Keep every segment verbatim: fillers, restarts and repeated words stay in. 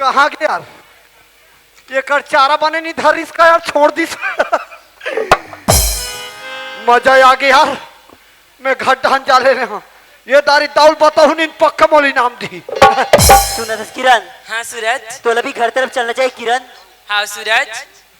कहाँ गे यार? एकर चारा बने नहीं धरिस का यार, छोड़ दिस। मजा आ गे यार, मैं घर डहन जा ले रहे हूँ। ये दारी दाउल बताहूँ नीन, पक्का मोला इनाम दिही। सुनत हस किरण? हाँ सूरज। तोला भी घर तरफ चलना चाहिए किरण। हाँ सूरज।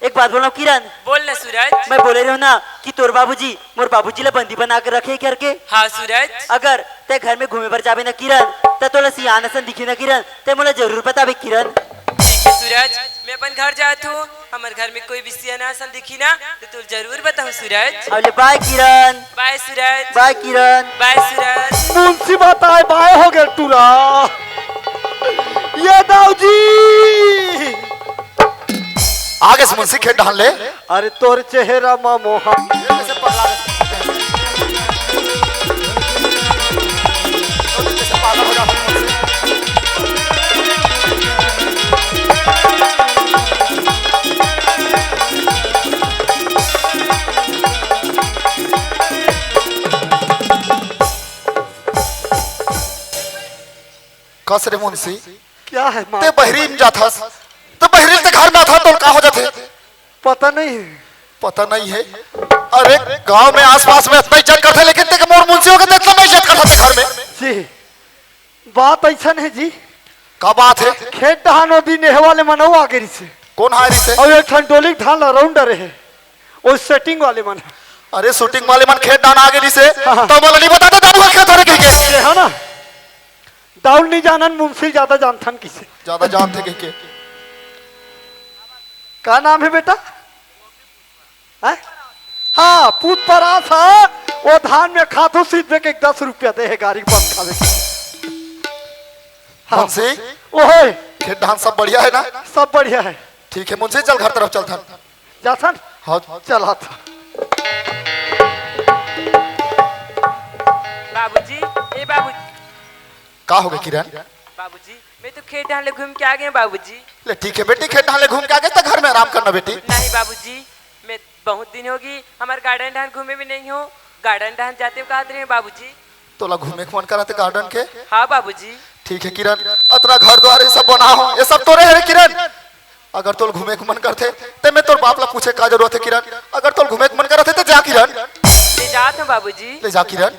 एक बात बोलना किरण। बोल ना सूरज। मैं बोले रहे हूँ ना कि तोर बाबूजी मोर बाबूजी ला बंदी बना के रखे करके। हाँ सूरज। अगर ते घर में घूमे बर जाबे ना किरण, त तोला सियान असन दिखी ना किरण, ते मोला जरूर बताबे किरण। ठीक है सूरज, मैं अपन घर जात हूँ, हमर घर में कोई भी सियान असन दिखी ना, तो तोला जरूर बताहूँ सूरज। अबले बाय किरण। बाय सूरज। बाय किरण। बाय सूरज। मुंशी बताए बाय हो गए टूरा। ये दाऊ जी। आगे से मुंशी खेत डहन ले। अरे तोर चेहरा मा मोहन। ये कैसे पगला, कैसे पागल हो जाता है मुंशी? कस रे मुंशी। क्या है माँ? ते बहरी में जाथस, ते बहरी ते घर में आथा, तोल का हो जाथे? पता नहीं है। पता नहीं है। अरे गांव में आसपास में इतना इज्जत करथे, लेकिन ते मोर मुंशी हो के ते इतना इज्जत करथे घर में। जी, बात ऐसा है जी। का बात है? खेत डहान ओ दिन एह वाले मन अउ आगे रिसे। कौन हा रिसे? अउ एक ठन डोली धान ला राउंड रहे, वो सेटिंग वाले मन। अरे सेटिंग वाले मन खेत डहान आगे रिसे, हाँ, हाँ। तो मोला नहीं बताते दादू खेत हरे कह के। ये है ना, दाऊ ल नहीं जानन, मुंशी ज्यादा जानथन किसे। ज्यादा जानथे कह के। का नाम है बेटा? हैं? हाँ, पूत परास हा, वो धान में खातू सीध दे के एक दस रुपया दे हे गाड़ी के बस खावे के। हाँ। मुंशी, ओहे। खेत धान सब बढ़िया है ना? सब बढ़िया है। ठीक है मुंशी, चल घर तरफ चलथन। जाथन? हाँ। चला था। बाबूजी, ए बाबूजी। का हो गए किरण? बाबूजी, मैं तो खेत डहान ले घूम के आ गए बाबूजी। ले ठीक है बेटी, खेत डहान ले घूम के आ गए तो घर में आराम करना बेटी। नहीं बाबूजी, मैं बहुत दिन होगी हमर गार्डन डहान घूमे भी नहीं हो। गार्डन डहान जाते कहत रहे बाबूजी। तोला घूमे के मन करत हे गार्डन के? हाँ बाबूजी। ठीक है किरण, अतना घर द्वार ये सब बना हो, ये सब तोरे हरे किरण। अगर तोल घूमे के मन करथे, ते मैं तोर बाप ला पूछे का जरूरत है किरण? अगर तोल घूमे के मन करत हे, ते जा किरण। ले जात हूँ बाबूजी। ले जा किरण।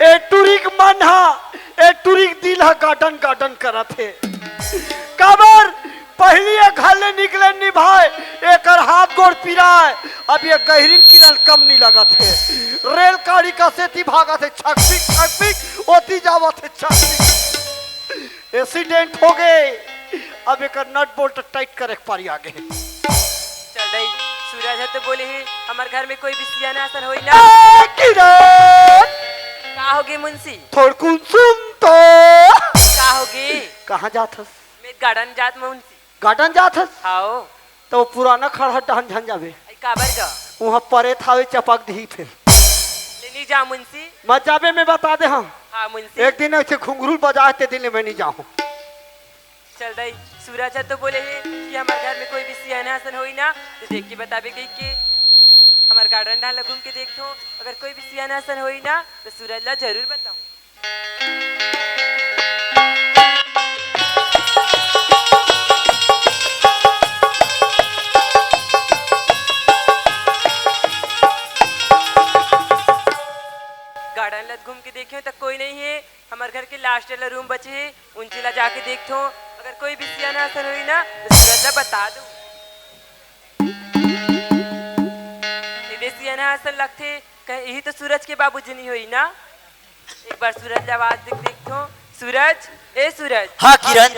ए टुरी के मन हा, ए टुरी के दिल हा गार्डन गार्डन करत हे। काबर? पहली ये घर ले निकले नी भाई, एकर हाथ गोड़ पिराए, अब ये गहरीन किरण कम नी लगत हे। रेलगाड़ी का सेती भागत हे, छकपिक छकपिक, ओती जावत हे, छकपिक। एक्सीडेंट हो गए, अब एकर नट बोल्ट टाइट करे के पारी आ गए। चल दाई, सूरज ह तो बोले हे, हमर घर में कोई भी सियाना असन होई ना। ए, किरण! का होगे मुंशी? थोड़कुन सुन तो। का होगे? कहाँ जात हस? मैं गार्डन जात मुंशी। गार्डन जात हस? हाओ। तो वो पुराना खड़हा डहन झन जाबे। आई काबर गा? वहाँ परेत हावे चपक दिही फिर। ले नहीं जा मुंशी। मत जाबे, मैं बता दे हूँ। हाँ मुंशी। एक दिन ऐसे घुंघरू बजाए ते दिन ले मैं नहीं जाऊँ। चल दाई, सूरज ह तो बोले हे कि हमर घर में कोई भी सियाना असन होई ना, तो देख के बताबे कहि के। हमर गार्डन डहान ला घूम के देखथों, अगर कोई भी सियाना असन होई ना, तो सूरज ला जरूर बताऊँ। गार्डन ला घूम के देखे त कोई नहीं है, हमर घर के लास्ट वाला रूम बचे हे, उनची ला जाके देखथों, अगर कोई भी सियाना असन होई ना, तो सूरज ला बता दूँ। ये दे सियाना असन लगथे, कहीं यही तो सूरज के बाबूजी नहीं होई ना? एक बार सूरज ला आवाज दे के देखथों। सूरज, ए सूरज। हाँ, किरण।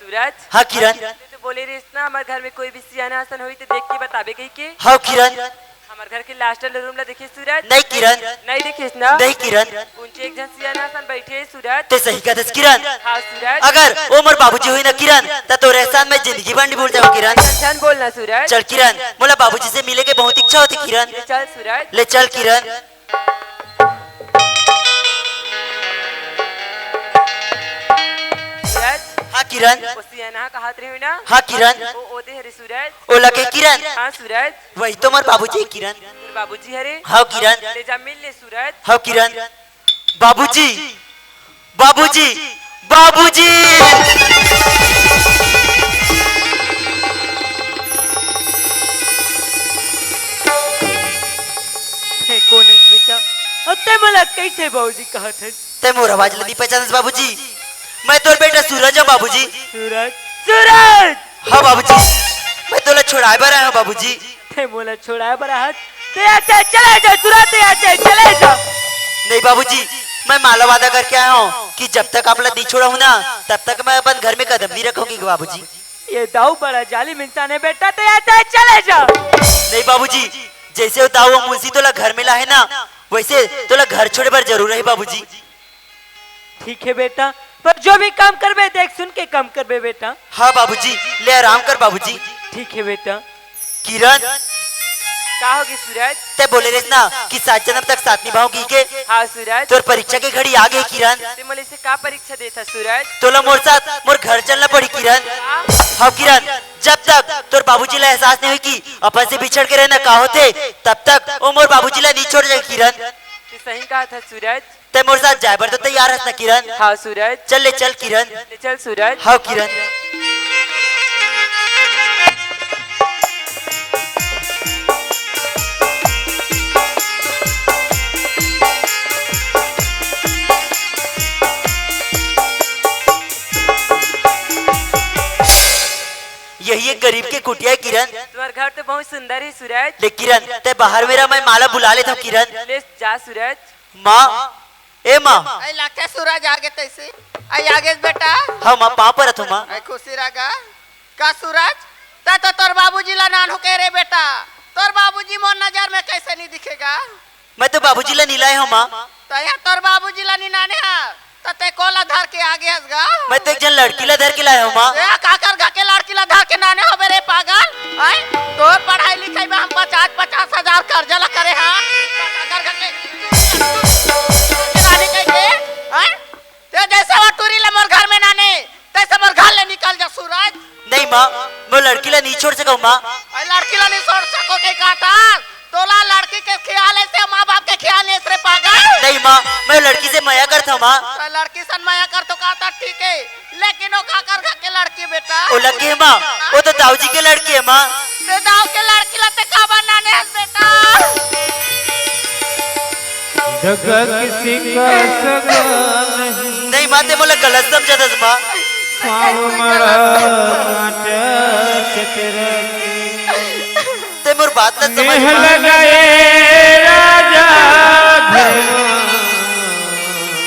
सूरज। हाँ, किरण। तैं तो बोले रहिस ना, हमर घर में कोई भी सियाना असन होई तो देख के बताबे कहि के। हाँ, किरण। हमर घर के लास्ट वाला रूम ला देखे सूरज? नहीं किरण। नहीं देखेस ना? नहीं किरण। उनचे एक झन सियाना असन बैठे हे सूरज। तैं सही कहत हस किरण। हाँ सूरज। अगर वो मोर बाबूजी होई ना किरण, त तोर एहसान मैं जिंदगी भर नहीं भूल जाऊँ किरण। झन बोल ना सूरज। चल किरण, मोला बाबूजी से मिले के बहुत इच्छा होथे किरण। ले चल सूरज। ले चल किरण। सूरज। हाँ किरण। वो सियाना कहत रहे हो ना? हाँ किरण। वो ओदे हरे सूरज। ओला के किरण? हाँ सूरज। वही तो मोर बाबूजी हे किरण। तोर बाबूजी हरे? हाँ किरण। ले जा मिल ले सूरज। हाँ किरण। बाबूजी, बाबूजी, बाबूजी। कइसे बाबूजी कहत हस? तैं मोर आवाज ल नइ पहचानस बाबूजी? मैं तोर बेटा सूरज हंव बाबूजी। सूरज, सूरज! हाँ बाबूजी, मैं तोला छोड़ाए बर आए हंव बाबूजी। तैं मोला छोड़ाए बर आहस? तैं यहाँ से चले जा सूरज, तैं यहाँ से चले जा। नहीं बाबूजी, मैं माँ ला वादा करके आए हंव कि जब तक आप ला नइ छोड़ाहूँ ना, तब तक मैं अपन घर में कदम नइ रखहूँ बाबूजी। ये दाऊ बड़ा जालिम इंसान हे बेटा, तैं यहाँ से चले जा। नहीं बाबूजी, जइसे वो दाऊ अउ मुंशी तोला घर में लाहे ना, वइसे तोला घर छोड़े बर जरूर हे बाबूजी। ठीक हे बेटा, पर जो भी काम करबे देख सुन के काम करबे बेटा। हाँ बाबूजी, ले आराम कर बाबूजी। ठीक हे बेटा। किरण। का होगे सूरज? तैं बोले रहेस ना कि सात जनम तक साथ निभाहूँ कहिके। हाँ सूरज। तोर परीक्षा के घड़ी आगे हे किरण। तैं मोला अइसे का परीक्षा देथस सूरज? तोला मोर साथ मोर घर चलना पड़ही किरण। हाँ? हाँ किरण, जब तक तोर बाबूजी ला एहसास नइ होही कि अपन से बिछड़ के रहना का होथे, तब तक वो मोर बाबूजी ला नइ छोड़ जाही किरण। तैं सही कहत हस सूरज। तैं मोर साथ जाए बर तो तैयार हस ना किरण? हाँ सूरज। चल ले चल किरण। ले चल सूरज। हाँ किरण। यही एक गरीब के कुटिया हे किरण। तोर घर तो बहुत सुंदर हे सूरज। ले किरण, तैं बाहर में रह, मैं माँ ला बुला लेथंव किरण। ले जा सूरज। माँ, ए माँ। अई लागथे सूरज आगे तइसे। अई आगे बेटा। हाँ माँ, पाँव परत हंव माँ। अई खुशी रह गा। का सूरज? तैं तो तोर बाबूजी ला नानहूँ कहे रे बेटा। तोर बाबूजी मोर नजर में कइसे नइ दिखे गा? मैं तो बाबूजी ला नइ लाए हंव माँ। तैं तोर बाबूजी ला नइ लाने हस, त तैं कोन ला धर के आगे हस गा? मैं तो एक झन लड़की ला धर के लाए हंव माँ। ए, काकर घर के लड़की ला धर के लाने हस बे रे पागल? हैं? तोर पढ़ाई लिखाई में हम पचास पचास हजार कर्जा ला करे हन। काकर घर के लाने कहिके, हैं? तैं जइसे वो टूरी ला मोर घर में लाने, तइसे मोर घर ले निकल जा सूरज। नहीं माँ, मैं लड़की ला नइ छोड़ सकंव माँ। अई लड़की ला नइ छोड़ सकों कहिके कहत हस? तोला लड़की के खियाल हे, माँ बाप के खियाल नइ हे रे पागल। नहीं माँ, मैं लड़की से मया करथंव माँ। त लड़की सन मया करथस कहत हस ठीक हे, लेकिन वो काकर घर के लड़की बेटा? वो लड़की हे माँ, वो तो दाऊ जी के लड़की हे माँ। तैं दाऊ के लड़की ला तैं काबर लाने हस बेटा? धका किसी का सगा नहीं। नहीं माँ, तैं मोला गलत समझत हस माँ। पाँव मड़ा कांटा चतरा के। तैं मोर बात ला समझ नेह माँ। लगाए राजा धर्म।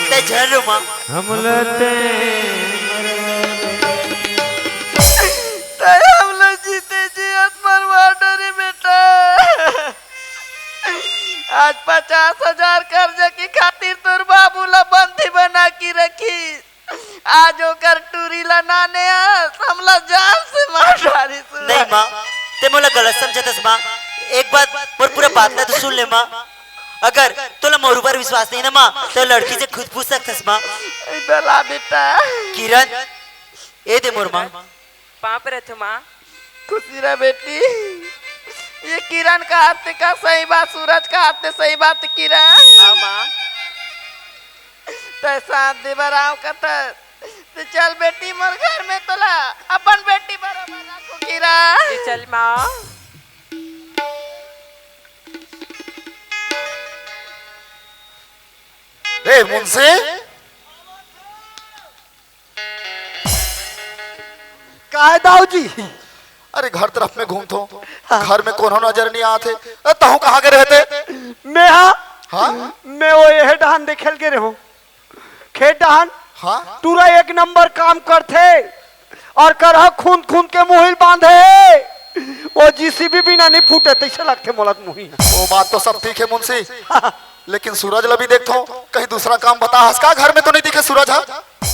तैं झन रो माँ। हमला तैं मरवा दे। तैं हमला जीते जी मरवा डरे बेटा। आज पचास हजार कर्जा के खातिर तोर बाबू ला बंदी बना के रखिस। आज ओकर टूरी ला लाने हस, हमला जान से मार डारिस। नहीं माँ, तैं मोला गलत समझत हस माँ। एक बार मोर पूरा बात ला तो सुन ले माँ। अगर तोला मोर ऊपर विश्वास नहीं ना माँ, त लड़की से खुद पूछ सकत हस माँ। ए, बला बेटा। किरण, ए दे मोर माँ। पाँव परत हंव माँ। खुशी रह बेटी। ये किरण कहत हे का सही बात, सूरज कहत हे सही बात किरण। हाँ माँ। तैं साथ दे बर आंव कथस। तैं चल बेटी मोर घर में, तोला अपन बेटी बरोबर रखहूँ किरण। ले चल माँ। ए मुंशी, का हे दाऊ जी? अरे घर तरफ में घूमथंव, हाँ। घर में कोनो नजर नइ आत हे। अरे तहूँ कहाँ गे रहेस? मैं हाँ? हाँ? मैं वो एहे डहान देखे ल गे रहेंव। खेत डहान। हाँ? टूरा एक नंबर काम करथे अउ करहा खूंद खूंद के मुहिल बांधे। वो जीसीबी बिना नइ फूटे तइसे लगथे मोला तो मुही। वो बात तो सब ठीक हे मुंशी, हाँ। लेकिन सूरज ला भी देखथंव, कहीं दूसरा काम बताहस का? घर में तो नइ दिखे सूरज ह।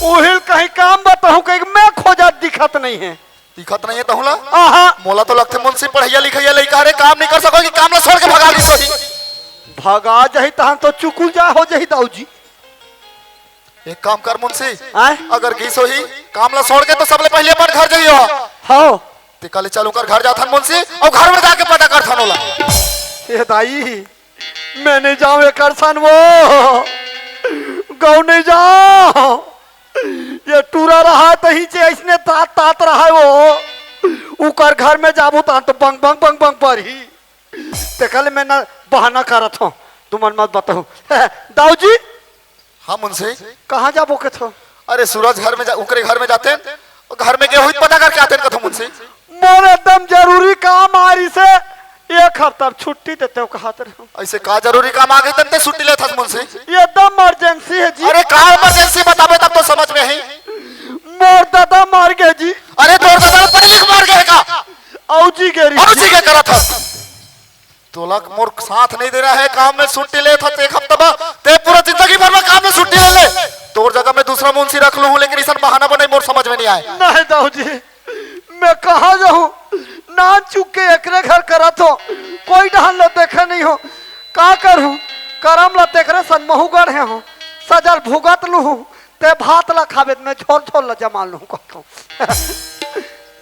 उही ल कहीं काम बताहूँ कहिके मैं खोजत दिखत नइ हे। दिखत नइ हे तहूँ ला? आहा। मोला तो लगथे मुंशी पढ़इया लिखइया लइका हरे, काम नइ कर सके कि काम ला छोड़ के भगा दिस होही। भगा जाही तहन तो चुकुल जा हो जाही दाऊ जी। एक काम कर मुंशी, आय? अगर गिस होही काम ला छोड़ के तो सबले पहिले अपन घर जाही हो। हाँ। तेकर ले चल ओकर घर जाथन मुंशी, अउ घर में जाके पता करथन ओला। ए दाई, मैं नइ जांव एकर सन वो। गऊ नइ जांव। ये टूरा रहय तही से अइसने तात तात रहय वो। ओकर घर में जाबो त तो बंग बंग बंग बंग परही। तेकर ले मैं ना बहाना करत हंव। तुमन मत बताहू। दाऊ जी, हाँ मुंशी। कहाँ जाबो कथो? अरे सूरज घर में जा, ओकरे घर में जातेन, घर में गे होही त पता करके आतेन कथो मुंशी। मोर एकदम जरूरी काम आय रिहिसे, एक हफ्ता छुट्टी देतेव कहत रहेंव। अइसे का जरूरी काम आ गे तब ते छुट्टी लेथस मुंशी? एकदम emergency हे जी। अरे का emergency बताबे तब तो समझ में आही। मोर ददा मर गे जी। अरे तोर ददा पढ़ लिख मर गे का? अऊ जी गे रिहिसे। अऊ जी गे करत हस। तोला मोर साथ नइ देना हे, काम में छुट्टी लेथस एक हफ्ता बर, ते पूरा जिंदगी भर में काम में छुट्टी ले ले। तोर जगह में दूसरा मुंशी रख लूहूं, लेकिन अइसन बहाना बनाही मोर समझ में नइ आय। नहीं दाऊ जी, मैं कहाँ जाहूं? नानचुन के एकरे घर करत हों, कोई डहन ल देखे नइ हों। का करहूं? करम ल तेकरे संग महूं गढ़े हों, सजा ल भुगत लूहूं, ते भात ल खाबे त मैं झोर झोर ल जमा लूहूं कहत हों।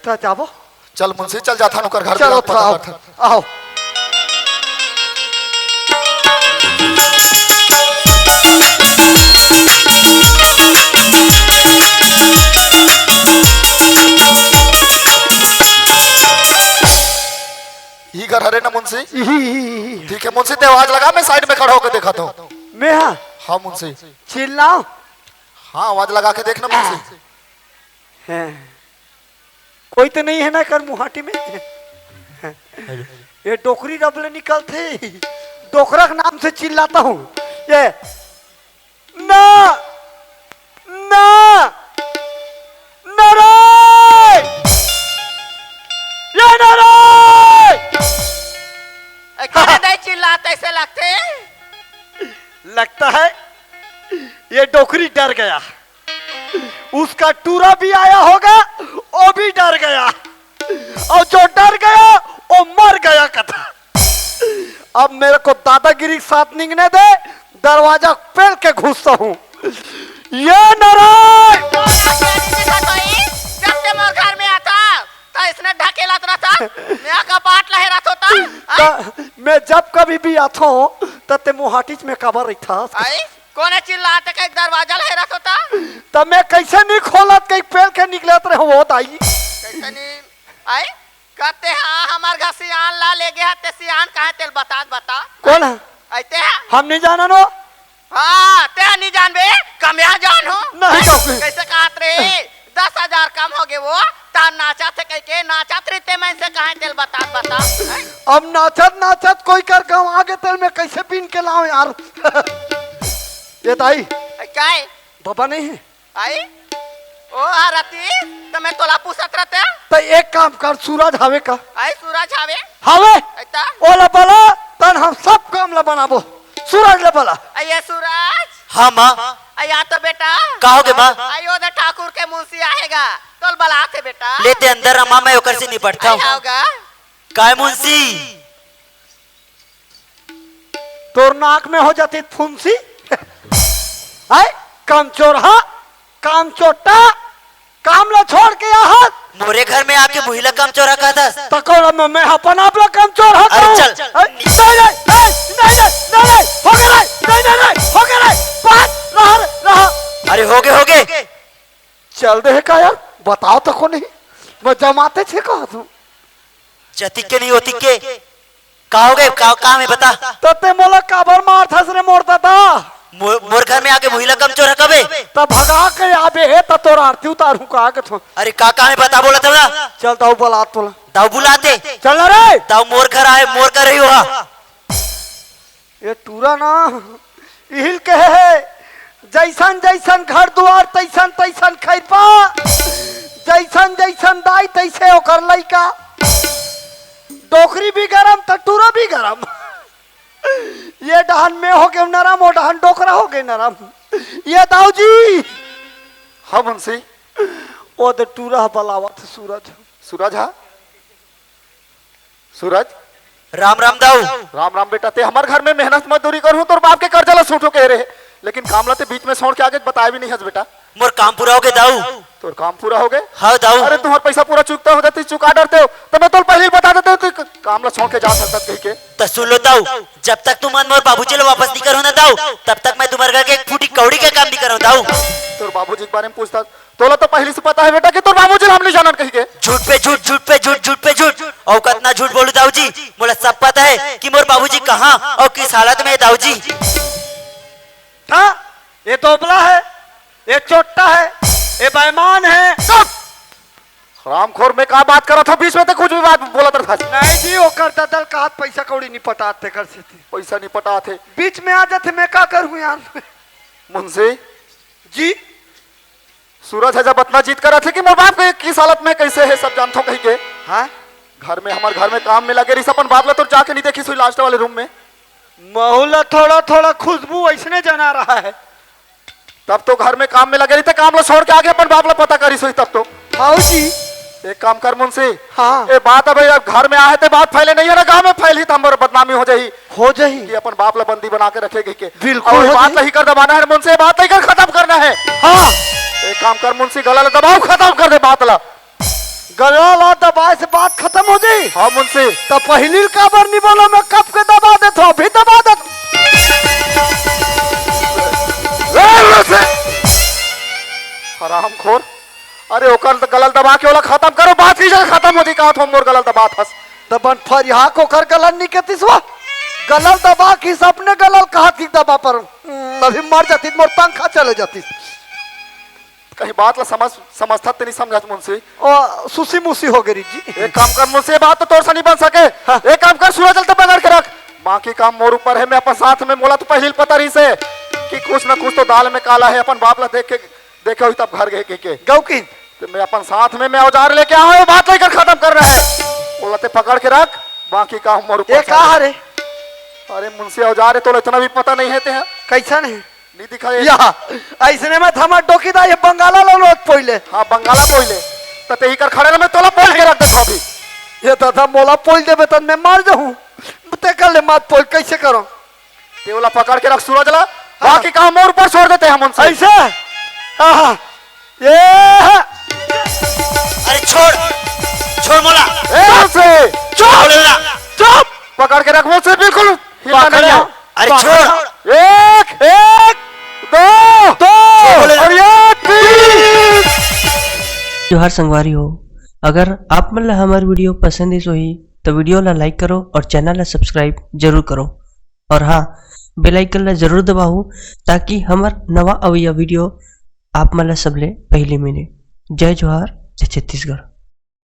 त जाबो। चल मुंशी, चल जाथन ओकर घर चलो, के पता आओ, करथन। आओ। ई घर हरे ना मुंशी? इही, इही, इही। ठीक हे मुंशी, ते आवाज लगा, मैं side में खड़ा होके देखत हों। मैं हाँ? हाँ मुंशी। चिल्लाओ। हाँ, आवाज लगा के देख ना मुंशी। हैं। कोई तो नहीं है ना कर मुहाटी में? ये डोकरी रब ले निकलथे, डोकरा के नाम से चिल्लाता हूँ। ये ना, ना, नरे, ये नरे। ए, कौन है चिल्लाता ऐसे लगते? लगता है ये डोकरी डर गया। उसका टूरा भी आया होगा, वो भी डर गया, और जो डर गया, वो मर गया कथा। अब मेरे को दादागिरी के साथ निकने दे, दरवाजा पेल के घुसता हूँ। ये नारायण! जब ते मोर घर में आता, त इसने ढकेलत रहता, मैं कपाट लहे रहत होता, हाँ? त मैं जब कभी भी आथों, त ते मुहाटिच में काबर रहिथस? आई? कोने चिल्लात के दरवाजा ल हेरत होता? त मैं कैसे नहीं खोलत, कहीं पेल के निकलत रहे हो दाई। कैसे नहीं? आई? कहते हाँ, हमार घर सियान ला ले गया, ते सियान कहाँ तेल बता, बता। कौन है? आते हैं। हम नहीं जाना नो। हाँ, ते नहीं जानबे, कम यहाँ जान हो। नहीं जाओगे। कैसे कहत रे? दस हजार कम हो गए वो, तार नाचा थे कह के, नाचा थे ते मैं से कहाँ तेल बता, बता। हैं? अब नाचत नाचत कोई कर गाँव आगे तेल में कैसे बीन के लाओ यार। ये दाई। ए, क्या है? बाबा नहीं है। आई? ओ, आ रती, त मैं तोला पूछत रहते। त एक काम कर, सूरज हावे का? आई सूरज हावे? हावे? ऐता? ओला बला, तन हम सब काम ला बनाबो। सूरज ला बला। आ ये सूरज? हाँ, माँ। आ या तो बेटा। का होगे, माँ? आ यो दे ठाकुर के मुंशी आएगा। तोल बलात हे बेटा। ले ते अंदर आ माँ, मैं ओकर से निपटता हूँ। आई आओगा। काय मुंशी? तोर नाक में हो जाती फुंसी। हाय, कामचोरहा, कामचोट्टा, काम ला छोड़ के आहत। मोरे घर में आके मुहिला कामचोरहा कहत हस। त कोला मैं, मैं अपन आप ला कामचोरहा अरे कहूँ। चल। हाय, नहीं, नहीं, नहीं, नहीं, नहीं, नहीं, हो गया रे, नहीं, नहीं, नहीं, हो गया रे, बात रहा, रहा। अरे हो गए, हो गए। चल दे हे का यार, बताओ तो को नहीं, मैं जमाते छे कहा तू। जतिक के नहीं होतिक के, का हो गए? का काम है बता। त ते मोला काबर मारथस रे मोर दादा? मो-, मोर घर में आके मुहिला कामचोरहा कबे? त भगा के आबे हे त तोर आरती उतारू का के थो। अरे का काम है बता, बोला था ना। चल दाऊ बुला तोला। दाऊ बुलाते। चल ना रे। दाऊ मोर घर आए, मोर घर ही हुआ। ये टूरा ना इहिल कहे हे, जैसन जैसन घर दुआर तैसन तैसन खैरपा, जैसन जैसन दाई तैसे ओकर लइका। डोकरी भी गरम त टूरा भी गरम। ये डहन में हो गए नरम, वो डहन डोकरा हो गए नरम। ये दाऊ जी। हाँ मुंशी। वो तो टूरा बलावत सूरज। सूरज हा? सूरज। राम राम दाऊ। राम राम बेटा, ते हमर घर में मेहनत मजदूरी करहूं, तोर बाप के कर्जा ला छूटो कह रहे, लेकिन काम ला ते बीच में छोड़ के आगे बताए भी नहीं हस बेटा। मोर काम पूरा हो गए दाऊ। तोर काम पूरा हो गए? हाँ दाऊ। अरे तुम्हार पैसा पूरा चुकता हो जाती, चुका डरते हो, तो मैं तोल पहले ही बता देते हो, तू काम ला छोड़ के जा सकता कह के। तो सुन लो दाऊ, जब तक तुमन मोर बाबूजी ला वापस नहीं करो ना दाऊ, तब तक मैं तुम्हारे घर के एक फूटी कौड़ी का काम नहीं करूँ दाऊ। तोर बाबूजी के बारे में पूछता, तोला तो पहले से पता है बेटा कि तोर बाबूजी ला हम नहीं जानन कही के। झूठ पे झूठ, झूठ पे झूठ, झूठ पे झूठ। और कितना झूठ बोलू दाऊ जी, मोला सब पता है कि मोर बाबूजी कहाँ और किस हालत में है दाऊ जी। हाँ? ये दोबला है, ये चोट्टा है, ये बेईमान है। चुप! हरामखोर, मैं का बात करत हूँ, बीच में ते कुछ भी बात बोलत रहत हस। नहीं जी, ओकर ददा ल कहत पैसा कौड़ी नहीं पटात, तेकर सेती। पैसा नहीं पटात हे। बीच में आ जाथे, मैं का करूँ यार? मुंशी जी। सूरज ह जब अतना जिद करत हे कि मोर बाप के किस हालत में कैसे हे, सब जानथों कहिके। हाँ? घर में, हमर घर में काम में लगे रहिस, अपन बाप ला तो जाके नहीं देखिस होही last वाले room में। महू ला थोड़ा थोड़ा खुशबू अइसने जना रहा है। तब तो घर में काम में लगे रहिस, ते काम ला छोड़ के आके अपन बाप ला पता करिस होही तब तो। हाँ जी। एक काम कर मुंशी। हाँ। ए बात अबे अब घर में आहे ते बात फैले नहीं हे ना, गाँव में फैलही त हमर बदनामी हो जाही। हो जाही। कि अपन बाप ला बंदी बना के रखे कहिके। बिल्कुल अउ हो बात जाही। ला इही कर दबाना हे मुंशी, बात ला इही कर खत्म करना हे। हाँ। एक काम कर मुंशी, गला ला दबाव, खत्म कर दे बात ला। गला ला दबाए से बात खत्म हो जाही। हाँ मुंशी। त पहिली ल काबर नहीं बोला, मैं कब के दबा देत हूँ, अभी दबा देत। ए मुंशी। हरामखोर। अरे ओकर गला ल दबा के ओला खत्म करो, बात की जगह खत्म होती, कहा थो मोर गला ल दबात हस। त बन फरिहा के ओकर गला ल नहीं कहतिस वा। गला ल दबा के अपने गला ल कहत कि दबा पर, हम्म, अभी मर जातिस, मोर तनखा चले जातिस। कहीं बात ला समझ, समझथस ते नहीं समझत मुंशी। ओ, सुसी मुसी हो गई जी। एक काम कर मुंशी, ये बात तो तोर से नहीं बन सके। हाँ। एक काम कर, सूरज ल तो पकड़ के रख, बाकी काम मोर ऊपर हे। मैं अपन साथ में, मोला तो पहिली ल पता रहिस हे कि कुछ ना कुछ तो दाल में काला हे। अपन बाप ला देख के देखे होही तब घर गे कहिके। गऊ की? ते मैं अपन साथ में मैं औजार लेके आया हूँ, बात ला इही कर खत्म करना हे। ओला ते पकड़ के रख, बाकी काम मोर ऊपर ये छोड़ का दे। हरे? अरे मुंशी, औजार हे, तोला इतना भी पता नहीं हे ते ह। कैसन हे? नहीं दिखा ये। या, अइसने में त हमर डोकी दा ये बंगाला ला लोत पोइले। हाँ, बंगाला पोइले। त ते इही कर खड़े रह, मैं तोला पोल के रख देथों अभी। ये दादा, मोला पोल देबे त मैं मर जाहूँ। ते कर ले मत पोल, कैसे करो? ते ओला पकड़ के रख सूरज ला, हाँ। बाकी काम मोर ऊपर छोड़ देते हैं मुंशी। ऐसे? आहा, ये है। अरे छोड़, छोड़ मोला। ए, मुंशी, चुप! बोले ना। चुप! पकड़ के रख मुंशी, बिल्कुल हिलना पकड़ नहीं है। लो। अरे पकड़ छोड़। लो। एक, एक, दो, दो, छोड़ बोले ना। और ये तीन। जोहार संगवारी हो, अगर आप मन ला हमर video पसंद आइस होही, तो video ला like करो और channel ला subscribe जरूर करो। और हाँ, bell icon ला जरूर दबाओ, ताकि हमर नवा अवइया video आप मन ला सबले पहिली मिले। जय जोहार, जय छत्तीसगढ़।